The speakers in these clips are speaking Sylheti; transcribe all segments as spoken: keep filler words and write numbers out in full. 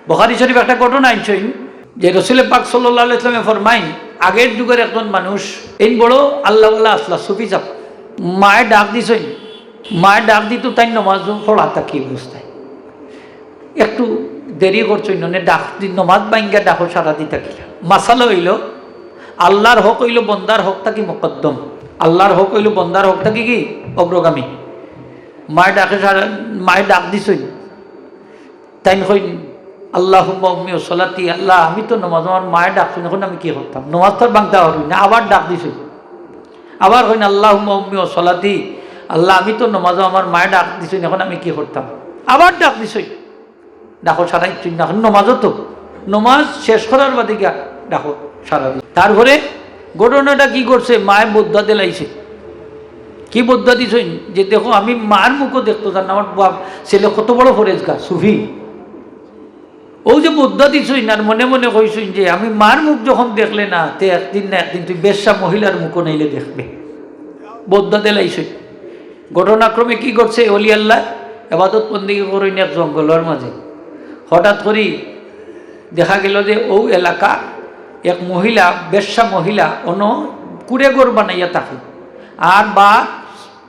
বুখারী শরীফ একটা ঘটনা আনছইন যে রসুল পাক সাল্লাল্লাহু আলাইহি ওয়াসাল্লামে ফরমাইন, আগের যুগের একজন মানুষ, এইন বড় আল্লাহওয়ালা আছলা, সুফি সাব, মায়ে ডাক দিছইন, মায়ে ডাক দিত তাইন নমাজ পড়া থাকি অবস্থায় একটু দেরি করছইন, মানে ডাক দি, নমাজ ভাঙ্গা ডাকো সাড়া দি থাকিলা। মাসালা অইল, আল্লাহর হক অইল বন্দার হক থাকি মুকদ্দম, আল্লাহর হক অইল বন্দার হক থাকি কি অগ্রগামী। মায়ে ডাকে সাড়া, মায়ে ডাক দিছইন, তাইন কইন, "আল্লাহুম্মা উম্মি ওয়া সলাতি, আল্লাহ আমি তো নমাজ, আমার মায়ে ডাকছইন, এখন আমি কি করতাম?" নমাজ তো আর ভাঙতা পারুম না, আবার ডাক দিছইন। আবার কইন, "আল্লাহুম্মা উম্মি ওয়া সলাতি, আল্লাহ আমি তো নমাজ, আমার মায়ে ডাক দিছইন, এখন আমি কি করতাম?" আবার ডাক দিছইন, ডাকো সাড়া দিছইন না, এখন নমাজও তো, নমাজ শেষ করার বাদে গিয়া ডাকো সাড়া দিছইন। তারপরে ঘটনাটা কি করছে, মায়ে বদদোয়া দিলাইছে। কি বদদোয়া দিছইন যে, "দেখো, আমি মার মুখও দেখতো চাই না, আমার বাপ ছেলে কত বড় পরেজগার, সুফি।" ও যে বদদোয়া দিছইন আর মনে মনে কইছইন যে, "আমি মার মুখ যখন দেখলে না, তে একদিন না একদিন তুই বেশ্যা মহিলার মুখও নাইলে দেখবে।" বদদোয়া দিলাইছইন। ঘটনাক্রমে কি করছে, অলি আল্লাহ এবাদত বন্দেগি করইন এক জঙ্গলর মাঝে, হঠাৎ করি দেখা গেল যে ও এলাকা এক মহিলা, বেশ্যা মহিলা, অনো কুড়ে ঘর বানাইয়া থাকে। আর বা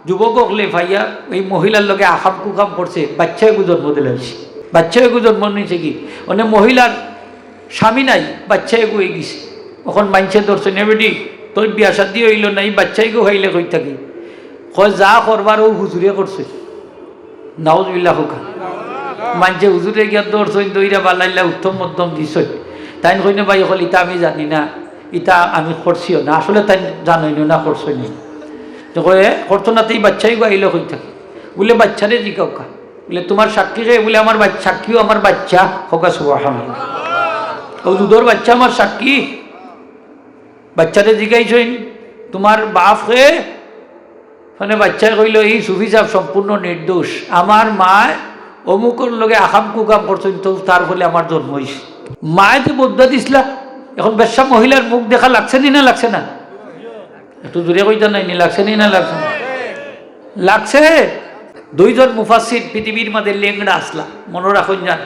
যুবক অকলে পাইয়া এই মহিলার লগে আকাম কুকাম করছে, বাচ্চা এগু জন্ম দিলাইছে। বাচ্চা এগু জন্ম নিছে কি, মানে মহিলার স্বামী নাই, বাচ্চা এগু অই গেছে। অখন মাইনষে ধরছে, "নে বেটি, তোর বিয়া শাদি অইল না, এই বাচ্চা এগু পাইলে কই থাকি?" কয়, "যা করবার ও হুজুরে করছে।" নাউজুবিল্লাহ কউক্কা। মাইনষে হুজুরে গিয়া ধরছইন, ধইরা বালাইলা, উত্তম মধ্যম দিছইন। তাইন কইন, "ভাই অকল, ইতা আমি জানি না, ইতা আমি করছিও না।" আসলে তাইন জানইন না, করছইন না। তো কয়, "করতো না, তে এই বাচ্চা এগু পাইলে কই থাকি?" বুলে, "বাচ্চারে জিকাউক্কা।" বুলে, "তুমার সাক্ষী কে?" বুলে, "আমার বাচ-, সাক্ষীও আমার বাচ্চা।" কউক্কা সুবহানাল্লাহ। ও দুধর বাচ্চা আমার সাক্ষী। বাচ্চারে জিকাইছইন, "তুমার বাপ কে?" মানে বাচ্চায় কইল, "এই সুফি সাব সম্পূর্ণ নির্দোষ, আমার মায় অমুকর লগে আকাম কুকাম করছইন, তো তার ফলে আমার জন্ম অইছে।" মায়ে যে বদদোয়া দিছলা, অখন বেশ্যা মহিলার মুখ দেখা লাগছে নি না লাগছে না? একটু জোরে কইতা নায় নি, লাগছে নি না লাগছে না? লাগছে। দুইজন মুফাসসির পৃথিবীর মাঝে লেংড়া আছলা, মনো রাখইন যান।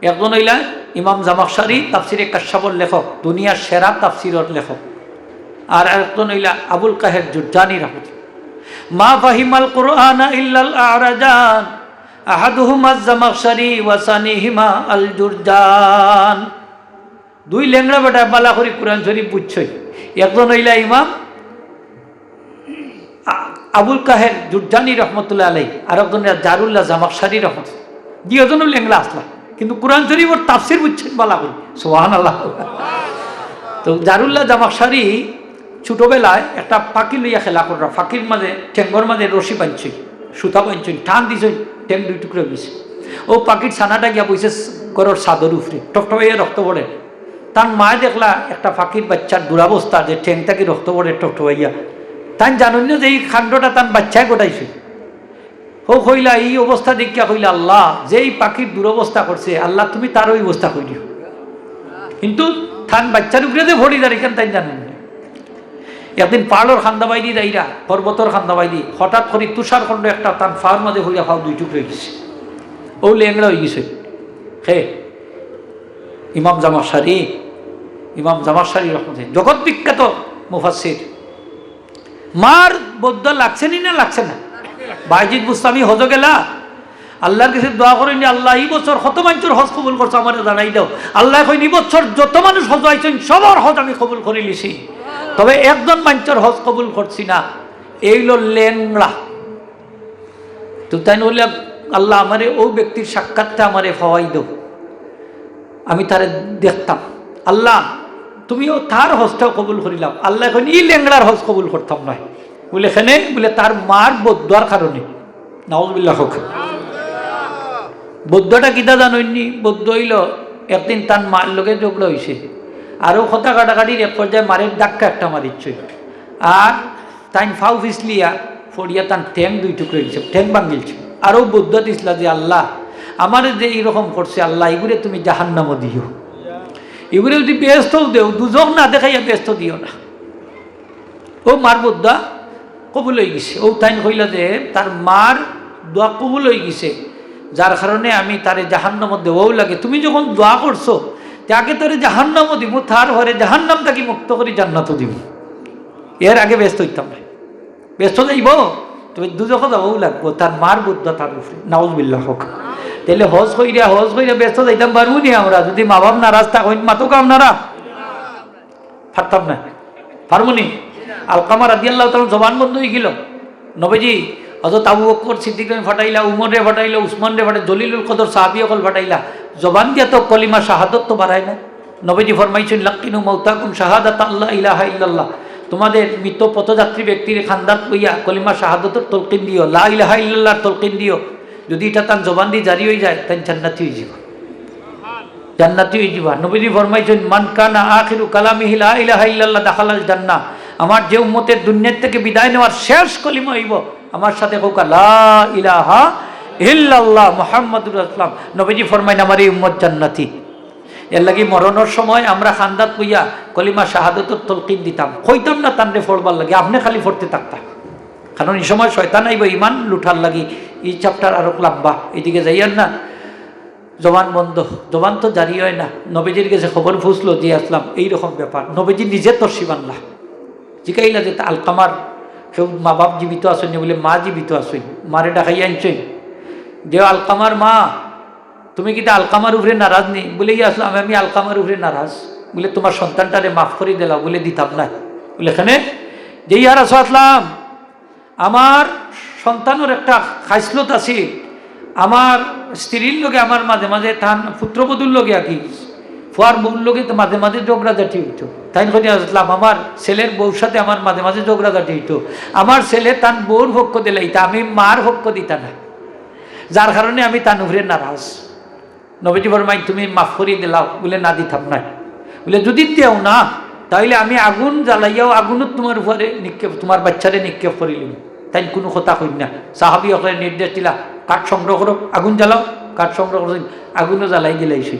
একজন অইলা ইমাম জামাখশারি, তাফসিরে কাশশাফর লেখক, দুনিয়ার সেরা তাফসিরর লেখক। আর একজন অইলা আবুল কাহের জুরজানি রহমতুল্লাহ। "মা ফাহিমাল কুরআনা ইল্লাল আরাজান, আহাদুহুমা জামাখশারি ওয়া সানিহিমা আল জুরজান।" দুই লেংড়া বেটায় বালা করি কুরআন শরীফ বুঝছইন। একজন অইলা ইমাম আ-, আবুল কাহের জুরজানি রহমতুল্লাহ আলাই, আর একজন অইলা জারুল্লাহ জামাখশারি রহমতুল্লাহ। দুইজনও লেংড়া আছলা, কিন্তু কুরআন শরীফর তাফসির বুঝছইন বালা করি। সুবহানাল্লাহ। তো জারুল্লাহ জামাখশারি ছোটবেলায় একটা পাখি লইয়া খেলা কররা, পাখির মাঝে, ঠেঙ্গর মাঝে রশি বানছইন, সুতা বানছইন, টান দিছইন, ঠেং দুই টুকরা অই গেছে। ও পাখির ছানাটা গিয়া বইছে ঘরর ছাদর উপরে, টপটপাইয়া রক্ত পড়ে। তান মায় দেখলা একটা পাখির বাচ্চার দুরাবস্থা, যে ঠেং থাকি রক্ত পড়ে টপটপাইয়া। তাইন জানইন না যে এই কাণ্ডটা তান বাচ্চায় ঘটাইছে। ও কইলা, এই অবস্থা দেখিয়া কইলা, "আল্লাহ, যে এই পাখির দুরবস্থা করছে, আল্লাহ তুমি তার ওই অবস্থা করিও।" কিন্তু তান বাচ্চার উপরে যে পড়ি যার, ইখান তাইন জানইন না। একদিন পাহাড়র কান্দাবায়দি যাইরা, পর্বতর কান্দাবায়দি, হঠাৎ করি তুষারখণ্ড একটা তান পাওর মাঝে পড়িয়া পাও দুই টুকরা অই গেছে। ও লেংড়া অই গেছে। হে, ইমাম জামাখশারি, ইমাম জামাখশারি রহমতুল্লাহ, জগৎ বিখ্যাত মুফাসসির। মার বদদোয়া লাগছে নি না লাগছে না? বাইজিদ বুস্তামি হজো গেলা, আল্লাহর কাছে দোয়া করইন যে, "আল্লাহ, এই বছর কত মাইনষর হজ কবুল করছো, আমারে জানাই দাও।" আল্লায় কইন, "এই বছর যত মানুষ হজো আইছইন, সবর হজ আমি কবুল করিলিছি, তবে একজন মাইনষর হজ কবুল করছি না, এইলো লেংড়া।" তো তাইন কইলা, "আল্লাহ, আমারে ও ব্যক্তির সাক্ষাৎটা আমারে পাওয়াই দাও, আমি তারে দেখতাম। আল্লাহ, তুমিও তার হজটাও কবুল করিলাও।" আল্লায় কইন, "ই লেংড়ার হজ কবুল করতাম নায়।" বুলে, "কেনে?" বুলে, "তার মার বদদোয়ার কারণে।" নাউজুবিল্লাহ কউক্কা। বদদোয়াটা কিতা জানইন নি? বদদোয়া অইলো, একদিন তান মার লগে ঝগড়া অইছে, আরও কথা কাটাকাটির এক পর্যায়ে মারে ধাক্কা একটা মারিছে, আর তাইন পাও ফিছলিয়া পড়িয়া তান ঠেং দুই টুকরা অই গেছে, ঠেং ভাঙ্গিলছে। আর ও বদদোয়া দিছলা যে, "আল্লাহ, আমারে যে এইরকম করছে, আল্লাহ, ইগুরে তুমি জাহান্নামো দিও, ইগুরে যদি বেহেস্তও দেও, দুজখ না দেখাইয়া বেহেস্ত দিও না।" ও মার বদদোয়া কবুল অই গেছে। ও তাইন কইলা যে তার মার দোয়া কবুল অই গেছে, যার কারণে আমি তারে জাহান্নামো দেওয়াও লাগে। তুমি যখন দোয়া করছো, তে আগে তোরে জাহান্নামো দিমু, তার পরে জাহান্নাম থাকি মুক্ত করি জান্নাতো দিমু, এর আগে বেহেস্ত অইতাম না। বেহেস্ত যাইবো, তবে দুজখো যাওয়াও লাগবো, তার মার বদদোয়া তার উপরে, নাউজুবিল্লাহ হক। তাইলে হজ কইরা, হজ কইরা বেহেস্ত যাইতাম পারমু নি আমরা, যদি মা বাপ নারাজ থাকইন? মাতো কা আপনারা? পারতাম না। পারমু নি? আলকামা রাদিয়াল্লাহু তাআলা জবান বন্ধ অইগেলো। নবীজি হযরত আবু বকর সিদ্দিকরে ফাটাইলা, উমররে ফাটাইলা, উসমানরে ফাটাইলা, জলিলুল কদর সাহাবী অকল ফাটাইলা। জবান দিয়া তো কলিমা শাহাদত তো বারায় না। নবীজি ফরমাইছইন, "লাক্কিনু মাউতাকুম শাহাদাতা আল্লা ইলাহা ইল্লাল্লাহ।" তোমাদের মৃত পথযাত্রী ব্যক্তির কান্দাত বইয়া কলিমা শাহাদতর তলকিন দিও, লা ইলাহা ইল্লাল্লাহর তলকিন দিও। যদি ইটা তান জবান দি জারি অইযায়, তাইন জান্নাতি অইযিবা। জান্নাতি অইযিবা। নবীজি ফরমাইছইন, "মান কানা আখিরু কালামিহি লা ইলাহা ইল্লাল্লাহ দাখালাল জান্নাহ।" আমার যে উম্মতের দুনিয়ার থাকি বিদায় নেওয়ার শেষ কলিমা অইবো, আমার সাথে কউক্কা, "লা ইলাহা ইল্লাল্লাহ মুহাম্মাদুর রাসূলুল্লাহ।" নবীজি ফরমাইন, "আমার এই উম্মত জান্নাতি।" এরলাগি মরণর সময় আমরা কান্দাত বইয়া কলিমা শাহাদতর তলকিন দিতাম, কইতাম না তানরে পড়বার লাগি, আপনে খালি পড়তে থাকতা। কারণ ই সময় শয়তান আইবো ইমান লুটার লাগি। ই chapter আরো লম্বা, এদিকে যাইয়ার না। জবান বন্ধ, জবান তো জারি অয় না। নবীজির গেছে খবর পৌঁছলো যে আসলাম, এইরকম ব্যাপার। নবীজি নিজে তশরিফ আনলা, জিকাইলা যে, "তা আলকামার কেউ মা বাপ জীবিত আছইন নি?" বলে, "মা জীবিত আছইন।" মারে ডাকাইয়া আনছইন, যে, "আলকামার মা, তুমি কিতা আলকামার উপরে নারাজ নি?" বলে, "ইয়া আসলাম, আমি আলকামার উপরে নারাজ।" বলে, "তোমার সন্তানটারে মাফ করি দিলাও।" বলে, "দিতাম না।" বলে, "কেনে?" যে, "ইয়া রাসূলুল্লাহ, আমার সন্তানর একটা খাইছলত আছিল, আমার স্ত্রীর লগে আমার মাঝে মাঝে, তান পুত্রবধূর লগে আর কি, ফুয়ার বউর লগে তো মাঝে মাঝে ঝগড়াঝাটি অইতো। তাইন কইন, "ইয়া রাসূলুল্লাহ, আমার ছেলের বউর সাথে আমার মাঝে মাঝে ঝগড়াঝাটি অইতো, আমার ছেলে তান বউর পক্ষ দিলাইতা, আমি মার পক্ষ দিতা না, যার কারণে আমি তান উপরে নারাজ।" নবীজি ফরমাইন, "তুমি মাফ করি দিলাও।" বলে, "না, দিতাম না।" বলে, "যদি দেও না, তাইলে আমি আগুন জ্বালাইয়াও আগুনত তোমার উপরে নিক্ষেপ, তোমার বাচ্চারে নিক্ষেপ করিলিমু।" তাইন কুনু কথা কইন না। সাহাবী অকলরে নির্দেশ দিলা, "কাঠ সংগ্রহ করো, আগুন জ্বালাও।" কাঠ সংগ্রহ করছইন, আগুনও জ্বালাই দিলাইছইন।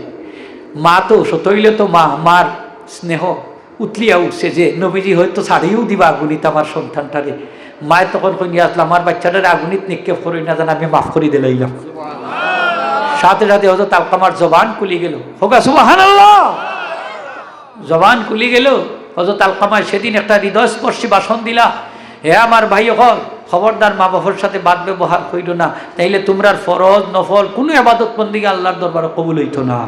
মা তো, সত অইলে তো মা, মার স্নেহ উতলিয়া উঠছে যে নবীজি হয়তো ছাড়িও দিবা আগুনিত আমার সন্তানটারে। মায়ে তখন কইন, "ইয়া রাসূলুল্লাহ, আমার বাচ্চাটারে আগুনিত নিক্ষেপ করইন না, যেন আমি মাফ করি দিলাইলাম।" সাথে সাথে হযরত আলকামার জবান খুলি গেল। কউক্কা সুবহানাল্লাহ। জবান খুলি গেল। হযরত আলকামায় সেদিন একটা হৃদয়স্পর্শী ভাষণ দিলা, "হে আমার ভাই অকল, খবরদার মা বাপর সাথে বদ ব্যবহার কইরো না, তাইলে তুমরার ফরজ নফল কুনু ইবাদত বন্দেগী আল্লাহর দরবারে কবুল অইতো না।"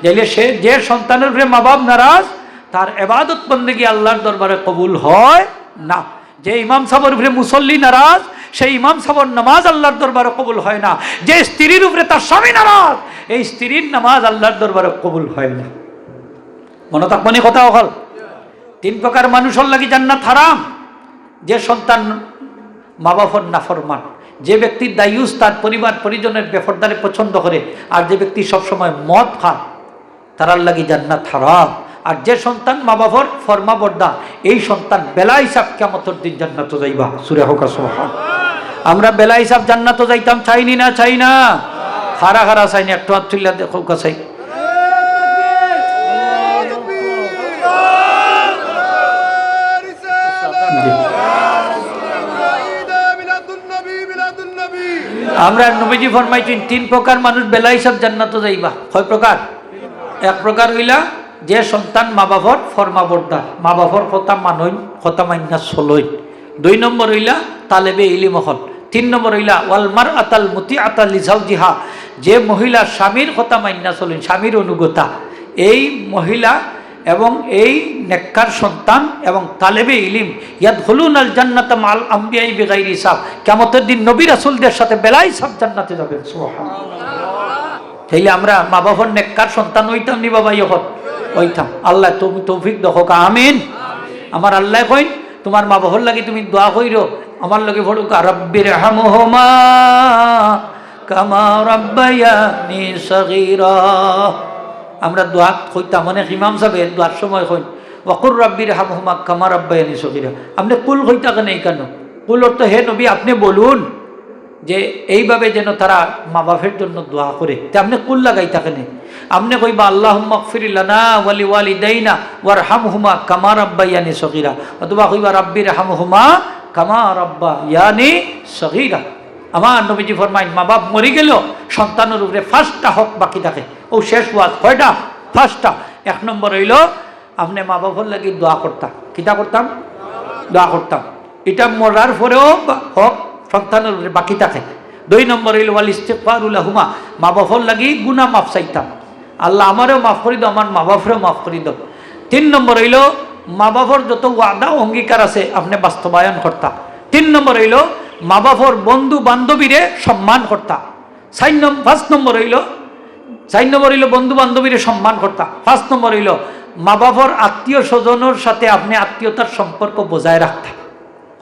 তাইলে সে, যে সন্তানর উপরে মা বাপ নারাজ, তার ইবাদত বন্দেগী আল্লাহর দরবারে কবুল হয় না। যে ইমাম সাবর উপরে মুসল্লি নারাজ, সেই ইমাম সাবর নামাজ আল্লাহর দরবারে কবুল হয় না। যে স্ত্রীর উপরে তার স্বামী নারাজ, এই স্ত্রীর নামাজ আল্লাহর দরবারে কবুল হয় না। মনো থাকবো নি কথা অকল? তিন প্রকার মানুষর লাগি জান্নাত হারাম। যে সন্তান মা বাপর নাফরমান, যে ব্যক্তি দায়ুস তার পরিবার পরিজনের বেপর্দারে পছন্দ করে, আর যে ব্যক্তি সবসময় মদ খায়, তারার লাগি জান্নাত হারাম। আর যে সন্তান মা বাপর ফরমাবরদার, এই সন্তান বেলা হিসাব কিয়ামতর দিন জান্নাতো যাইবা। জোরে কউক্কা সুবহান। আমরা বেলা হিসাব জান্নাতো যাইতাম চাই নি না চাই না? কারা কারা চাই না একটু আত তুলিয়া দেখাউক্কা চাই। আমরা নবীজি ফরমাইছইন, তিন প্রকার মানুষ বেলা হিসাব জান্নাতো যাইবা। কয় প্রকার? এক প্রকার অইলা যে সন্তান মা বাপর ফরমাবরদার, মা বাপর কথা মানইন, কথা মাইন্না চলইন। দুই নম্বর অইলা তালেবে ইলিম অকল। তিন নম্বর অইলা ওয়াল মারআতাল মুতিআতা লিজাওজিহা, যে মহিলা স্বামীর কথা মাইন্না চলইন, স্বামীর অনুগতা, এই মহিলা এবং এই নেককার সন্তান এবং তালেবে ইলিম, ইয়াদখুলুনাল জান্নাতা মাআল আম্বিয়াই বিগাইরি হিসাব, কিয়ামতর দিন নবী রাসূলদের সাথে বেলা হিসাব জান্নাতে যাবেন। সুবহানাল্লাহ। তাইলে আমরা মা বাপর নেককার সন্তান অইতাম নি বাবা? অখন অইতাম। আল্লায় তৌ-, তৌফিক দেউক্কা, আমিন। আমার আল্লায় কইন, "তুমার মা বাপর লাগি তুমি দোয়া কইরো, আমার লগে পড়উক্কা, রব্বির হামহুমা কামা রাব্বায়ানি সগীরা।" আমরা দোয়া কইতাম, মানে ইমাম সাবে দোয়ার সময় কইন, "ওয়াকুল রব্বির হামহুমা কামা রাব্বায়ানি সগীরা।" আপনে কুল কইতা কেনে ইখানো? কুল অর্থ, হে নবী, আপনে বলুন যে এইভাবে যেন তারা মা বাপর জন্য দোয়া করে। তে আপনে কুল লাগাইতা কেনে? আপনে কইবা, "আল্লাহুম্মাগফির লানা ওয়া লিওয়ালিদাইনা ওয়ারহামহুমা কামা রাব্বায়ানি সগীরা।" অথবা কইবা, "রাব্বির হামহুমা কামা রাব্বায়ানি সগীরা।" আমার নবীজি ফরমাইন, মা বাপ মরি গেলেও সন্তানর উপরে পাঁচটা হক বাকি থাকে। অউ শেষ ওয়াজ, কয়টা? পাঁচটা। এক নম্বর অইলো, আপনে মা বাপর লাগি দোয়া করতা। কিতা করতাম? দোয়া করতাম। ইটা মরার পরেও বা-, হক সন্তানর উপরে বাকি থাকে। দুই নম্বর অইলো, ওয়াল ইস্তিগফারু লাহুমা, মা বাপর লাগি গুনা মাফ চাইতাম। আল্লাহ, আমারেও মাফ করি দেও, আমার মা বাপরেও মাফ করি দেও। তিন নম্বর অইলো, মা বাপর যত ওয়াদা অঙ্গীকার আছে, আপনে বাস্তবায়ন করতা। তিন নম্বর অইলো, মা বাপর বন্ধু বান্ধবীরে সম্মান করতা। চাইর নম-, পাঁচ নম্বর অইলো, চাইর নম্বর অইলো বন্ধু বান্ধবীরে সম্মান করতা। পাঁচ নম্বর অইলো, মা বাপর আত্মীয় স্বজনর সাথে আপনে আত্মীয়তার সম্পর্ক বজায় রাখতা।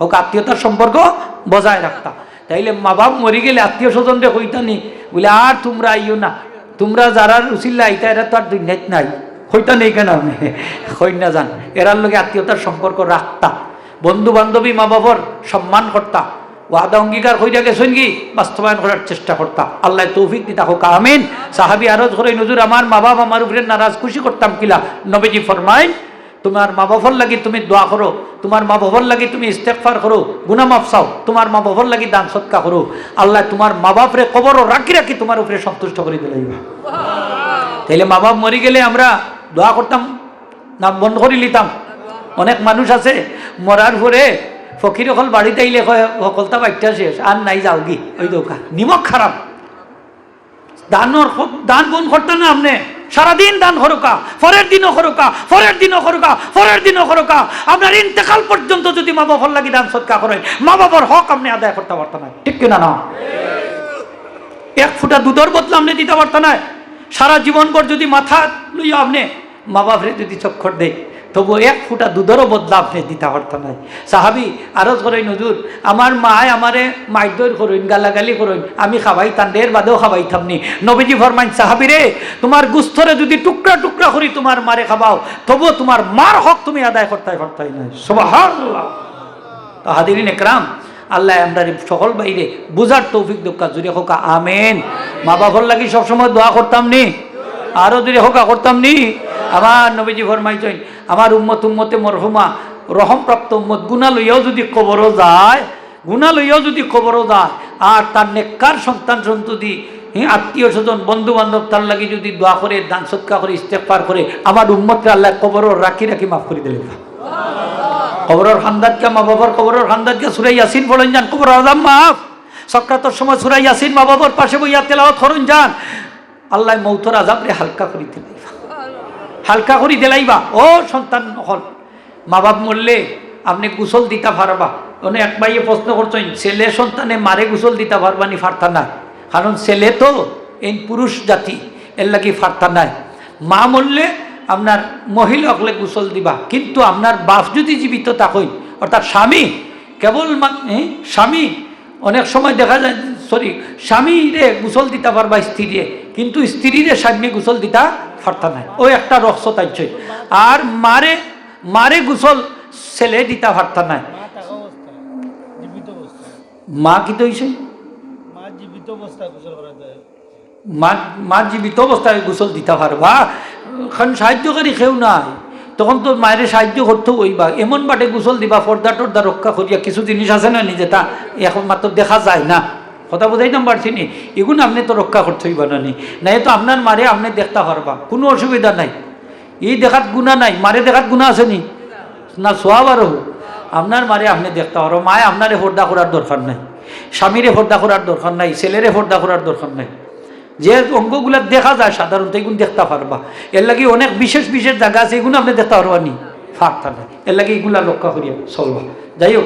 হক, আত্মীয়তার সম্পর্ক বজায় রাখতা। তাইলে মা বাপ মরি গেলে আত্মীয় স্বজনরে কইতা নি, বুলে, "আর তুমরা আইও না, তুমরা যারার উছিলা আইতা, এরা তো আর দুনিয়াত নাই।" কইতা নি কেনে আপনে? কইন না যান, এরার লগে আত্মীয়তার সম্পর্ক রাখতা। বন্ধু বান্ধবী মা বাপর সম্মান করতা। ওয়াদা অঙ্গীকার কইরা গেছইন কি, বাস্তবায়ন করার চেষ্টা করতা। আল্লায় তৌফিক দিতা হক, আমিন। সাহাবী আরজ করইন, "হুজুর, আমার মা বাপ আমার উপরে নারাজ, খুশি করতাম কিলা?" নবীজি ফরমাইন, "তুমার মা বাপর লাগি তুমি দোয়া করো, তুমার মা বাপর লাগি তুমি ইস্তেগফার করো, গুনা মাফ চাও, তুমার মা বাপর লাগি দান সদকা করো, আল্লায় তুমার মা বাপরে কবরো রাখি রাখি তুমার উপরে সন্তুষ্ট করি দিলাইবা।" তাইলে মা বাপ মরি গেলে আমরা দোয়া করতাম না বন্ধ করি লিতাম? অনেক মানুষ আছে, মরার পরে ফকির অকল বাড়িত আইলে কয়, "হকলতা বাইট্টা শেষ, আর নাই, যাওগি।" ওই দৌকা, নিমক হারাম। দানর খ-, দান বন্ধ করতা না আপনে, সারাদিন দান করউক্কা, পরের দিনও করউক্কা, পরের দিনও করউক্কা, পরের দিনও করউক্কা। আপনার ইন্তেকাল পর্যন্ত যদি মা বাপর লাগি দান সদকা করইন, মা বাপর হক আপনে আদায় করতা পারতা নায়, ঠিক কিনা না? এক ফুটা দুধর বদলা আপনে দিতা পারতা নায়। সারা জীবন ভর যদি মাথা লইয়া আপনে মা বাপরে যদি চক্কর দেয়, তবু এক ফুটা দুধরও বদলা আপনে দিতা পারতা নায়। সাহাবী আরজ করইন, "হুজুর, আমার মায় আমারে মাইরধইর করইন, গালাগালি করইন, আমি খাবাইতাম, এর বাদেও খাবাইতাম নি।" নবীজি ফরমাইন, "সাহাবী রে, তুমার গুস্তরে যদি টুকরা টুকরা করি তুমার মারে খাবাও, তবুও তুমার মার হক তুমি আদায় করতায় পারতায় নায়।" সুবহানাল্লাহ। তো হাজিরিন একরাম, আল্লায় আমরারে সকল ভাইরে বুঝার তৌফিক দেউক্কা, জুরে কউক্কা আমিন। মা বাপর লাগি সবসময় দোয়া করতাম নি, আরো জুরে কউক্কা করতাম নি। আমার নবীজি ফরমাইছইন, আমার উম্মত উম্মতে মরহুমা, রহমপ্রাপ্ত উম্মত গুনা লইয়াও যদি কবরো যায়, গুনা লইয়াও যদি কবরো যায়, আর তার নেককার সন্তান সন্ততি, হি, আত্মীয় স্বজন, বন্ধু বান্ধব তার লাগি যদি দোয়া করে, দান সদকা করে, ইস্তেগফার করে, আমার উম্মতরে আল্লায় কবরো রাখি রাখি মাফ করি দিলাইবা। কবরর কান্দাত গিয়া, মা বাবার কবরর কান্দাত গিয়া সূরা ইয়াসিন পড়ইন যান, কবরর আযাব মাফ। সাকরাতর সময় সূরা ইয়াসিন মা বাবার পাশে বইয়া তেলাওয়াত করইন যান, আল্লায় মউতর আযাবরে হালকা করি দিলাইবা, হালকা করি দিলাইবা। ও সন্তান অকল, মা বাপ মরলে আপনে গোসল দিতা পারবা? অনে এক ভাইয়ে প্রশ্ন করছইন, ছেলে সন্তানে মারে গোসল দিতা পারবা নি? পারতা নায়, কারণ ছেলে তো এইন পুরুষ জাতি, এর লাগি পারতা নায়। মা মরলে আপনার মহিলা অকলে গোসল দিবা, কিন্তু আপনার বাপ যদি জীবিত থাকইন, অর্থাৎ স্বামী, কেবল মা-, এ, স্বামী অনেক সময় দেখা যায়, সরি, স্বামীরে গোসল দিতা পারবা স্ত্রীরে, কিন্তু স্ত্রীরে স্বামী গোসল দিতা পারতা নায়, ও একটা রহস্য তাইছে। আর মারে, মারে গোসল ছেলে দিতা পারতা নায়। মা থাকা অবস্থায়, জীবিত অবস্থায়। মা কিতা অইছে? মা জীবিত অবস্থায় গোসল করা যায়। মা, মা জীবিত অবস্থায় গোসল দিতা পারবা, কারণ সাহায্যকারী কেউ নাই, তখন তো মায়েরে সাহায্য করতেউ অইবা। এমন বাটে গোসল দিবা, পর্দা টর্দা রক্ষা করিয়া, কিছু জিনিস আছে না নি, যেটা এখন মাত্র দেখা যায় না, কথা বুঝাইতাম পারছি নি? ইগুন আপনে তো রক্ষা করতে অইবা না নি, নাইলে তো আপনার মারে আপনে দেখতা পারবা, কুনু অসুবিধা নাই। ই দেখাত গুনা নাই, মারে দেখাত গুনা আছে নি? না, সওয়াব আরো। আপনার মারে আপনে দেখতা পারবা, মায়ে আপনারে পর্দা করার দরকার নাই, স্বামীরে পর্দা করার দরকার নাই, ছেলেরে পর্দা করার দরকার নাই। যে অঙ্গগুলা দেখা যায় সাধারণত, ইগুন দেখতা পারবা। এর লাগি অনেক বিশেষ বিশেষ জাগা আছে, ইগুন আপনে দেখতা পারবা নি? পারতা নায়। এর লাগি ইগুলা রক্ষা করিয়া চলবা। যাই হোক,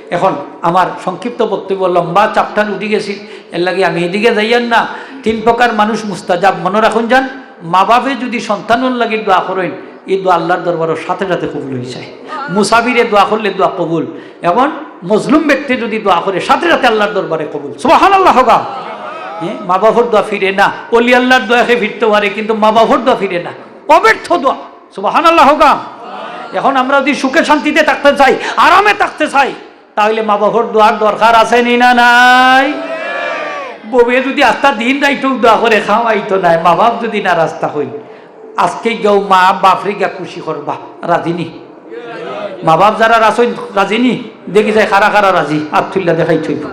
এখন আমার সংক্ষিপ্ত বক্তব্য, লম্বা chapter উঠি গেছি, এর লাগি আমি এদিকে যাইয়ার না। তিন প্রকার মানুষ মুস্তাজাব, মনো রাখইন যান। মা বাপে যদি সন্তানর লাগি দোয়া করইন, ই দোয়া আল্লাহর দরবারো সাথে সাথে কবুল অই যায়। মুসাফিরে দোয়া করলে দোয়া কবুল, এবং মজলুম ব্যক্তি যদি দোয়া করে, সাথে সাথে আল্লাহর দরবারে কবুল। সুবহানাল্লাহ কউক্কা। হ্যাঁ, মা বাপর দোয়া ফিরে না। অলি আল্লাহর দোয়া কে ফিরতে পারে, কিন্তু মা বাপর দোয়া ফিরে না, অব্যর্থ দোয়া। সুবহানাল্লাহ কউক্কা। এখন আমরা যদি সুখে শান্তিতে থাকতে চাই, আরামে থাকতে চাই, তাইলে মা বাপর দোয়ার দরকার আছে নি না নাই? বউয়ে যদি আস্তা দিন রাইতেউ দোয়া করে, খাওয়াইতো নায়, মা বাপ যদি নারাজ থাকইন, আজকে গিয়াউ মা বাপরে গিয়া খুশি করবা, রাজি নি? মা বাপ যারার আছইন রাজি নি? দেখি যাই কারা কারা রাজি, আত তুলিয়া দেখাইতো অইবো।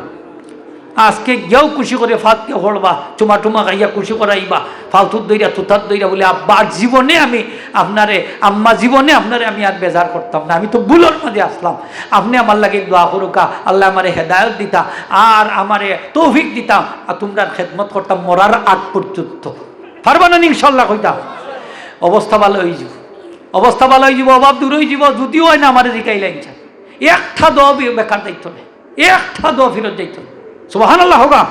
আজকে গিয়াও খুশি করি ফাতিহা পড়বা, চুমা টুমা খাইয়া খুশি করাইবা, ফালতুত দইরা, তুতাত দইরা বলে, "আব্বা, আর জীবনে আমি আপনারে, আম্মা, জীবনে আপনারে আমি আর বেজার করতাম না, আমি তো ভুলর মাঝে আসলাম, আপনে আমার লাগি দোয়া করুকা, আল্লায় আমারে হেদায়ত দিতা, আর আমারে তৌফিক দিতা, আর তুমরার খেদমত করতাম মরার আগ পর্যন্ত।" পারবা না নি ইনশাআল্লাহ কইতাম? অবস্থা ভালা অইযিবো, অবস্থা ভালা অইযিবো, অভাব দূর অইযিবো, যুদিও অয় না আমারে জিকাইলা ইনশাআল্লাহ। একটা দোয়া বে-, বেকার যাইতো না, একটা দোয়া ফিরত যাইতো না। সুবহানাল্লাহ কউকা।